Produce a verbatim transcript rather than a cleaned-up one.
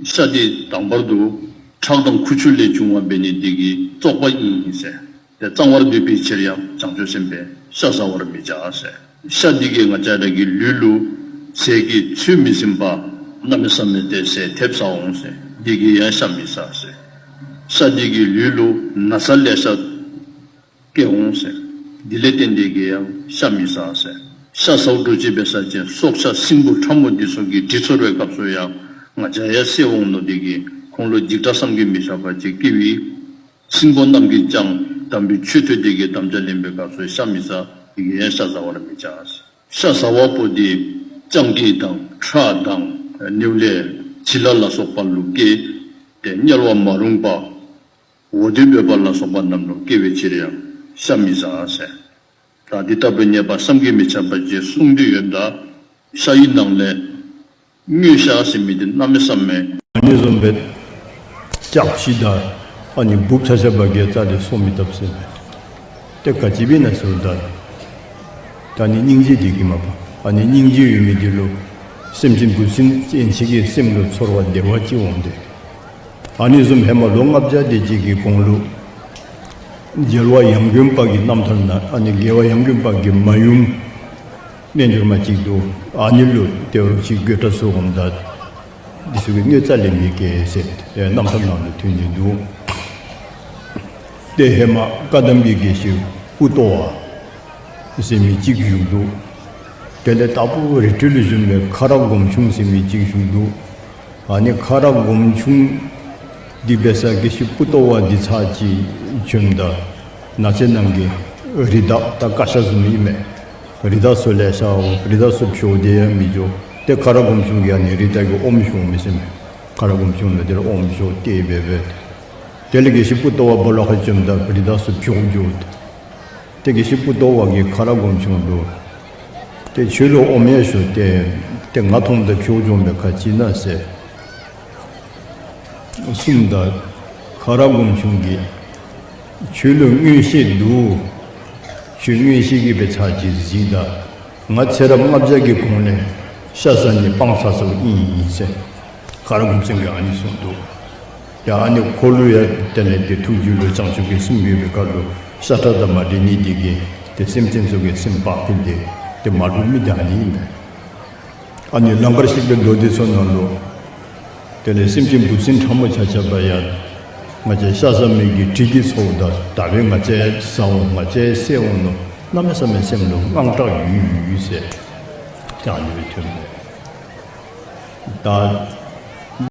ཤ་འདི་དང་པར་དུ་ཁྲག་དང་ཁུ་ཆུ་ལས་བྱུང་བ་འབད་ནི་འདི་གིས་བཙོག་པ་ཨིན་ཟེར། ཏེ་གཙང་བར་འདོད་པའི་ཕྱིར་ཡང་བྱང་ཆུབ་སེམས་དཔའི་ཤ་ཟ་བར་མི་བྱ་ཟེར། ཤ་འདི་གིས་ང་བཅས་ར་གི་ལུས་ལུ་ཟས་ཀྱི་ཚོད་མི་ཟིན་པ་གནམ་མེད་ས་མེད་ཏེ་ཟས་ཐེབས་ཟ་འོང་ཟེར། འདི་གིས་ཡང་ཤ་མི་ཟ་ཟེར། ཤ་འདི་གིས་ལུས་ལུ་ན་ཚ་ལེ་ཤ་སྐྱེ་འོང་ཟེར། འདི་ལས་བརྟེན་ཏེ་གིས་ཡང་ཤ་མི་ཟ་ཟེར། ཤ་ཟཝ་འདྲཝ་ཅིག་འབད་ས་ཅིན་སྲོག་ཆགས་སྲིན་བུ་ཕྲ་མོ་འདི་ཚུ་གི་དྲི་ཚོར་བའི་སྐབས་སུ་ཡང་ང་བཅས་ཡང་བསད་འོང་ནོ་འདི་གིས་ཁོང་ལུ་འཇིགས་སྐྲག་བསམ་གྱིས་མི་ཁྱབ་པ་ཅིག་སྐྱེ་བས། སྲིན་པོ་རྣམས་ཀྱིས་ཀྱང་དམ་པའི་ཆོས་ཐོས་ཏེ་གིས་དམ་བཅའ་ལེན་པའི་སྐབས་སུ་ཤ་མི་ཟ། འདི་གིས་ཡང་ཤ་ཟ་བར་མི་བྱ་ཟེར། ཤ་ཟ་བ་པོ་འདི་སྤྱང་ཀི་དང་ཁྲ་དང་ནེའུ་ལེ་བྱི་ལ་ལ་སོགས་པ་ལུ་སྐྱེ། ཏེ་དམྱལ་བ་མ་རུངས་པ་འོ་དོད་འབོད་པ་ལ་སོགས་པ་རྣམས་ལུ་སྐྱེ་བའི་ཕྱིར་ཡང་ཤ་མི་ཟ་ཟེར། ད་འདི་ལྟ་བུའི་ཉེས་པ་བསམ་གྱིས་མི་ཁྱབ་པ་ཅིག་གསུངས་ཏེ་ཡོདཔ་ད་ཤ་ཡི་ནང་ལས་མངོན་ཤ་ཟེར་མི་འདི་གནམ་མེད་ས་མེད་ཨ་ནི་བཟུམ་སྦེ་ལྕགས་ཕྱེ་དང་ཨ་ནི་འབུཔ་ཆ་ཆ་བ་གིས་རྩ་ལས་གསོ་མི་བཏུབ་ཟེར་མས། ཏེ་ག་ཅི་འབད་ན་ཟེརཝ་ད་ད་ནི་སྙིང་རྗེ་འདི་གིས་མ་པ། ཨ་ནི་སྙིང་རྗེ་ཡོད་མི་འདི་ལུ་སེམས་ཅན་འབུ་སྲིན་ཡན་ཆད་ཀྱི་སེམས་ལུ་ཚོར་བ་བདེ་བ་ཅིག་འོང་སྟེ། ཨ་ནི་བཟུམ་ཧེ་མ་ལོ་ལྔ་བརྒྱ་དེ་ཅིག་གི་གོང་ལུ་རྒྱལ་བ་ཡང་དགོན་པ་གི་རྣམ་ཐར་ནང་ཨ་ནི་རྒྱལ་བ་ཡང་དགོན་པ་གི་མ་ཡུམ་རྣལ་འབྱོར་མ་ཅིག་འདུག། ཨ་ནི་ལུ་ཏེ་རོགས་ཅིག་དགོད་བྲ་ཚུ་འོངམ་ད་འདི་ཚུ་གིས་དངུལ་རྩ་ལས་མི་བཀལ་ཟེར་ཏེ་རྣམ་ཐར་ནང་ལུ་ཐོན་ནི་འདུག། ཏེ་ཧེ་མ་བཀའ་གདམས་ཀྱི་དགེ་བཤེས་པུ་ཏོ་བ་ཟེར་མི་ཅིག་བཞུགས་འདུག། དེ་ལས་དྭགས་པོ་རི་ཁྲོད་ལུ་བཞུགས་པའི་ཁ་རག་སྒོམ་ཆུང་ཟེར་མི་ཅིག་བཞུགས་འདུག། ཨ་ནི་ཁ་རག་སྒོམ་ཆུང་འདི་འབད་ས་དགེ་བཤེས་པུ་ཏོ་བ་འདི་ཚར་ཅིག་བྱོནམ་ད་ནགས་ཚལ་ནང་གི་རི་དྭགས་ད་ཀ་ཤ་བཟུམ་ཨིན་མས། རི་དྭགས་ཚུ་ལེ་ཤ་འོང་། རི་དྭགས་ཚུ་བྱོག་སྟེ་ཡང་མི་འགྱོ། ཏེ་ཁ་རག་སྒོམ་ཆུང་གིས་ཨ་ནི་རི་དྭགས་ཀྱི་ཨོམ་བཤུ་འོང་མི་ཟེར་མས། ཁ་རག་སྒོམ་ཆུང་ལུ་དེ་ལས་ཨོམ་བཤུ་སྟེ་འབད་འབད། དེ་ལས་དགེ་བཤེས་པུ་ཏོ་བ་སྦོ་ལོགས་ཁར་བྱོནམ་ད་རི་དྭགས་ཚུ་བྱོག་འགྱོ། ཏེ་དགེ་བཤེས་པུ་ཏོ་བ་གིས་ཁ་རག་སྒོམ་ཆུང་ལུ་ཏེ་ཁྱོད་ལུ་ཨོམ་ཡང་བཤུ་སྟེ་ཏེ་ང་མཐོངམ་ད་བྱོག་འགྱོ་མི་ག་ཅི་ཨིན་ན་ཟེར་གསུངམ་ད་ཁ་རག་སྒོམ་ཆུང་གིས་ཁྱོད་ལུ་མངོན་ཤེས་འདུག། ཁྱོད་མངོན་ཤེས་ཀྱིས་འབད་ཚར་ཅིག་གཟིགས་ད། ང་ཚེ་རབས་ལྔ་བརྒྱ་གི་གོང་ལས་ཤ་ཟ་ནི་སྤང་ཚར་སོངམ་ཨིན་ཟེར། ཁ་རག་སྒོམ་ཆུང་གིས་ཨ་ནི་གསུངས་འདུག། ཡ་ཨ་ནི་ཁོ་ལུ་ཡང་དེ་ལས་ཏེ་ཐུགས་རྒྱུད་ལུ་བྱང་ཆུབ་ཀྱི་སེམས་ཡོད་པའི་ཁར་ལུ་ཤ་ཁྲག་དང་མ་འདྲེས་ནི་འདི་གིས་ཏེ་སེམས་ཅན་ཚུ་གི་སེམས་བག་ཕེབས་ཏེ་ཏེ་མ་འགྲོ་མི་འདི་ཨ་ནི་ཨིན་པས། ཨ་ནི་ལང་ཀར་གཤེགས་པའི་མདོ་སྡེ་ཚུ་ནང་ལུ་དེ་ལས་སེམས་ཅན་འབུ་སྲིན་ཕྲ་མོ་ཆ་ཁྱབ་ཡང་ང་བཅས་ཤ་ཟ་མི་གི་དྲི་གིས་ཚོརཝ་ད་ད་འབདན་ང་བཅས་ཟ་འོང་། ང་བཅས་བསད་འོང་མནོ། གནམ་མེད་ས་མེད་སེམས་ལུ་དངངས་སྐྲག་ཡོད་ཡོད་ཟེར་ཏེ་ཨ་ནི་སྦེ་ཐོན་པས། ད་